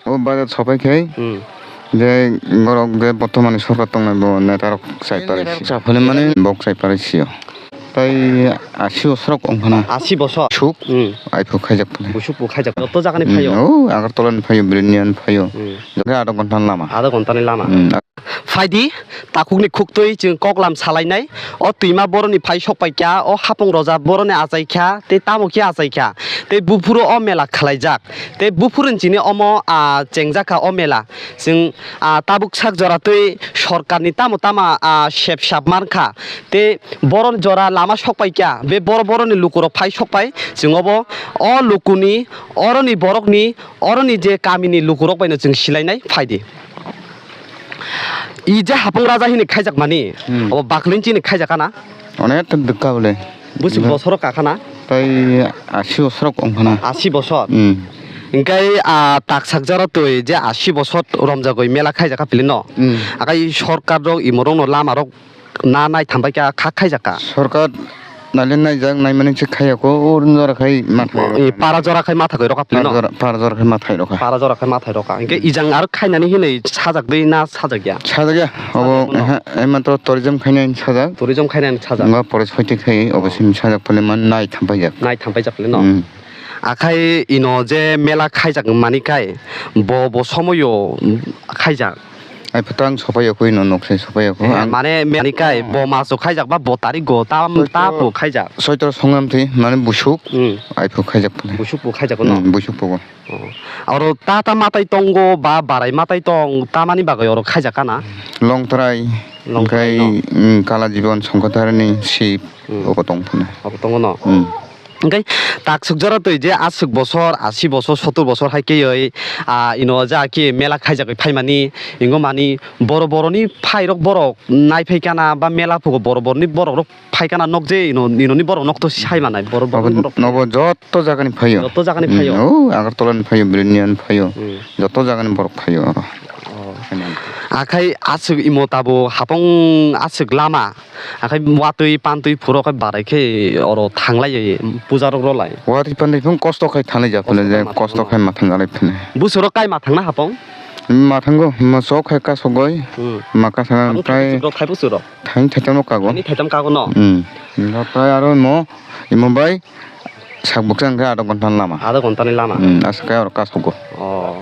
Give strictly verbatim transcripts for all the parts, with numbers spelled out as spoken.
O bajar sopai khai Hmm. je borok je bortomani sorkar tongnai bo netarok chai parai si. Chapole mani bok chai parai sio. Tai asi bosor wng phana. Asi bosor? Suk. Hmm. Aiphu khaijak phana. Busuk bo khaijak. Joto jagani Hmm, phaio? O Agartala ni phaio, Birnia ni phaio. Hmm. Joto adha ghonta ni lama. Adha ghonta ni lama. Hmm. Phaidi, takhukni khuktwi chwng koklam salainai. O twima boroni phai sokpaikha, o hapung roja boroni achaikha, tei tamo khe achaikha. Tei buphuru o mela khalaijak. Tei buphuruni chini omo, ah, chengjakha o mela. Chwng, ah, tabuk sak jora twi sorkarni tamo tamo, ah, sep sap mankha. Tei boron jora lama sokpaikha. Be boro boroni lukurok phai sokpai. Chwng obo o lukuni, oroni borokni, oroni je kamini lukurok baino chwng silainai phaidi. I je hapung raja hini khaijakmani, Hmm. obo bakling chini khaijakana? Onek ta dukka bole. Busi Hmm. bosoro kakana? Tai asi bosor wng phana. Asi bosor? Hmm. Hingkai, ah, taksak jora twi je asi bosor romjagwi mela khaijakha pili no? Hmm. Akai sorkar rok imorok no lama rok na nai thambai kha kha khaijakha? Sorkar Naile naijak, naimani se khaiya ko, o jora khai mathai rok. E, para jora khai mathai rok apli no? Para jora, para jora khai mathai rok. Para jora khai mathai rok. Hingke ijang aro khainani hinwi sajak dei na sajak ya? Sajak ya. Obo, sajak no? Ehe, emantro tourism khainani sajak. Tourism khainani sajak. Nga pore soite khai, obo Oh. sim sajak pale man nai thampajak. Nai thampajak le no? Hmm. Akhai ino je mela khaijak mani khai, bo, bo somoyo khaijak. Ai phuto ang sopai yakui no, nok se sopai yakui. Eh, ang mane, mani kai, Oh. bo maso khaijak ba bo tarik go, tam, Soitro, ta bo khaijak. Soitro songram thi, mane busuk, Hmm. ai phu khaijak phane. Busuk bo khaijak no? Hmm, busuk bo. Oh. Oro ta ta matai tongo ba barai matai tong, tamani bagwi oro khaijak kana? Longtrai, Longtrai onkrai, no? Hmm, Kala Jibon, Songkotharani, Sip, Hmm. oko tong phane. Oko tongo no? Hmm. Hingke taksuk jora twi je aswk bosor, asi bosor, sottur bosor hai keyoi, ah, ino ja ki mela khaijagwi phaimani, hingo mani boro boroni phairok borok naiphai kana ba mela phugo boro boroni borok rok phai kana nok je ino, inoni borok nok to sai manai boro Nobo, boroni borok. Nobo jotto jagani phaio. Jotto jagani phaio? Hmm, o Agartala ni phaio, Birnia ni phaio. Hmm. Jotto jagani borok phaio oro. Oh. Akhai aswk imo tabo hapong aswk lama. Akhai watwi pantwi phuro khe barai khe oro thanglai puja rok rw lai. Watwi pantwi phung kosto khai thanglai jak phano Kosto je khai kosto mathang khai mathang jalai phano. Busuro kai mathang na hapong? Mathango, ma sok khai kasogoi, Hmm. ma kasana Ang prai thaichuk rok khai busuro. Thain thaitam rok kago. Ani thaitam kago no. Hmm. Ino prai aro mo, imo bai sak buksa hingke adha ghonta ni lama. Adha ghonta ni lama. Hmm, aswk khai oro kasogo. Oh.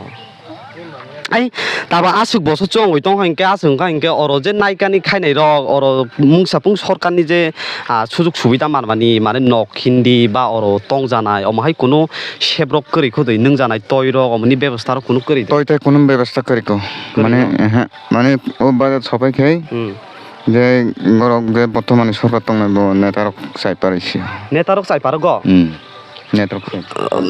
Ai, taba aswk bosor chongwi tongkha hinkhe, aswk wngkha hinkhe, oro je naikani khainai rok, oro mungsa pung sorkarni je, ah, sujug subida manmani, mane nok hindi ba oro tongjanai, omo hai kunu sebrok kwrwi khudui nungjanai toi rok, omoni bebostha rok kunu kwrwi de. Toi tai kunu bebostha kwrwi ko. Kwrwi Mane, no? Ehe, mane o bajar sopai khai, Hmm. je borok je bortomani sorkar tongnai bo neta rok chai parwi si. Neta rok chai paro go? Hmm. Netrok se.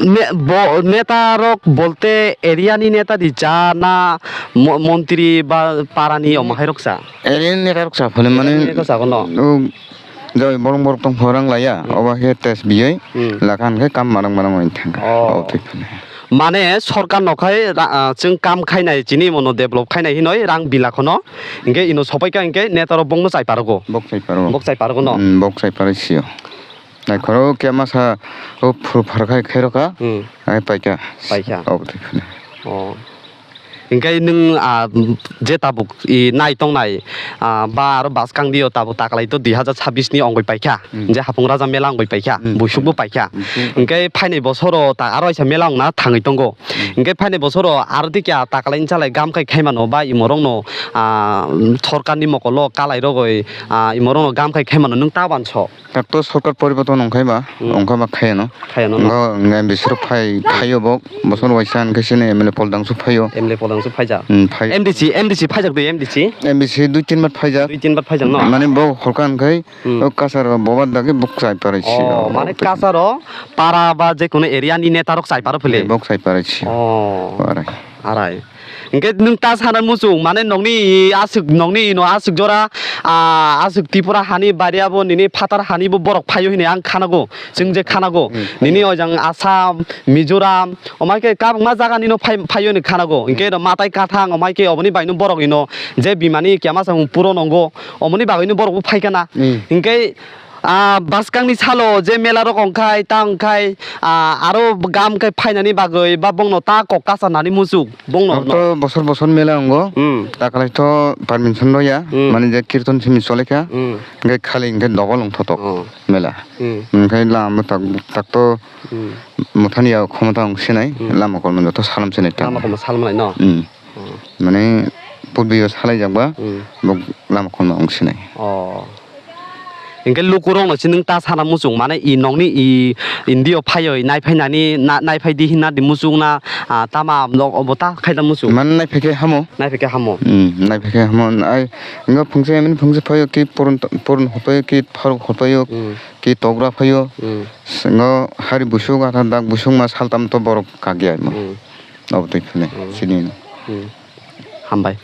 Ne-, bo-, neta rok bolte area ni neta di cha na mo-, montri ba para ni omo hai rok cha? Area ni neta rok cha phone mane. Area ni neta cha no? O, joi borong borok tong phorang laya, Hmm. oba khe test biyoi, Hmm. lakan khe kam marang marang oi thang. Oh. O thik phone. Mane sorkar no khai ra-, ah, chwng kam khainai chini mono develop khainai hinoi rang bila khono, hinkhe ino sopai kha hinkhe neta rok bongno chai parogo. Bok chai parogo. Bok chai parogo no? Hmm, bok chai paroi sio. Naikhoro khe masa o phuru phar khai khairokha, Hmm. ai paikha. Paikha. Obo thai phano. Oh. Hinkhe nwng, ah, je tabuk i nai tongnai, ah, ba aro bwskang dio tabuk taklai to dui hazar chabbish ni ongoi paikha. Hmm. Je hapung raja mela ongoi paikha, Hmm. buisukbo paikha. Hmm. Hinkhe phainai bosoro ta aro waisa mela ongna thangwi tongo. Hmm. Hinkhe phainai bosoro aro tikya taklai nchalai gam khai khaimano ba imorokno, ah, sorkarni mokolo kalai rogoi, ah, imorokno gam khai khaimano nwng ta uansok. Takto sorkar poriborton wngkhai ba, Hmm. wngkha ba khayano. Khayano no? Wngkha, wngkha, M D C rok phai, phaio bo, bosor waisa wngkha sini M L A Poldangsu phaio. M L A Poldangsu phaijak? Hmm, phai. M D C, M D C phaijak de, M D C? M D C dui tin bar phaijak. Dui tin bar phaijak no? Mane bo holka wngkhai, Hmm. o kasar bo boba dagi buk chai parai si. Oh, mane kasaro para ba je kono area ni neta rok chai paro phile? Bok chai parai si. Oh. Parai. Arai. Hinkhe nwng ta sana muchung, mane nokni aswk, nokni ino aswk jora, ah, aswk Tripura hani bariya bo nini phatar hani bo borok phaio hinwi ang khanago, chwng je khanago. Hmm. Nini ojang Assam, Mizoram, omai khe kabangma jaga nino phai-, phaio hinwi khanago. Hinkhe Hmm. ino matai kathang, omai khe oboni baino borok ino je bimani kema samung puron ongo, omoni bagwino borok bo phaikana. Hmm. Hinkhe Ah, bwskangni salo je mela rok ongkhai, ta ongkhai, ah, aro gam khe phainani bagwi ba bongno ta kok kasa nani muchuk bongno. Abo to bosor bosor mela ongo. Hmm. Takalai to permission roya, Hmm. mane je kirton simi cholekha. Hmm. Hingke khali hingke dobol ongthotok Oh. mela. Hmm. Hingke lama tak, tak to Hmm. muthani ya khomota ong sinai, Hmm. lama kolmo joto salam sinai ta. Lama kolmo salam nai no? Hmm. Oh. Mane purbiyo salai jakba, Hmm. bo lama kolmo ong sinai. Oh. Hingke lukurokno si nwng ta sana muchung, mane i nokni i India o phaioi nai phainani na, nai phai di hinna di muchung na, ah, tama nok obo ta khaida muchung. Mane nai phaikhe hamo. Nai phaikhe hamo. Hmm, nai phaikhe hamo. Ai, ngo phungse, mane phungse phaio ki purun, purun hopaio ki pharuk hopaio Hmm. ki togra phaio. Hmm. Ngo hari busuk atha dak busuk ma saltam to borok kagya mo. Hmm. Obo twi phunai, Hmm. sini. Hmm. Hambai.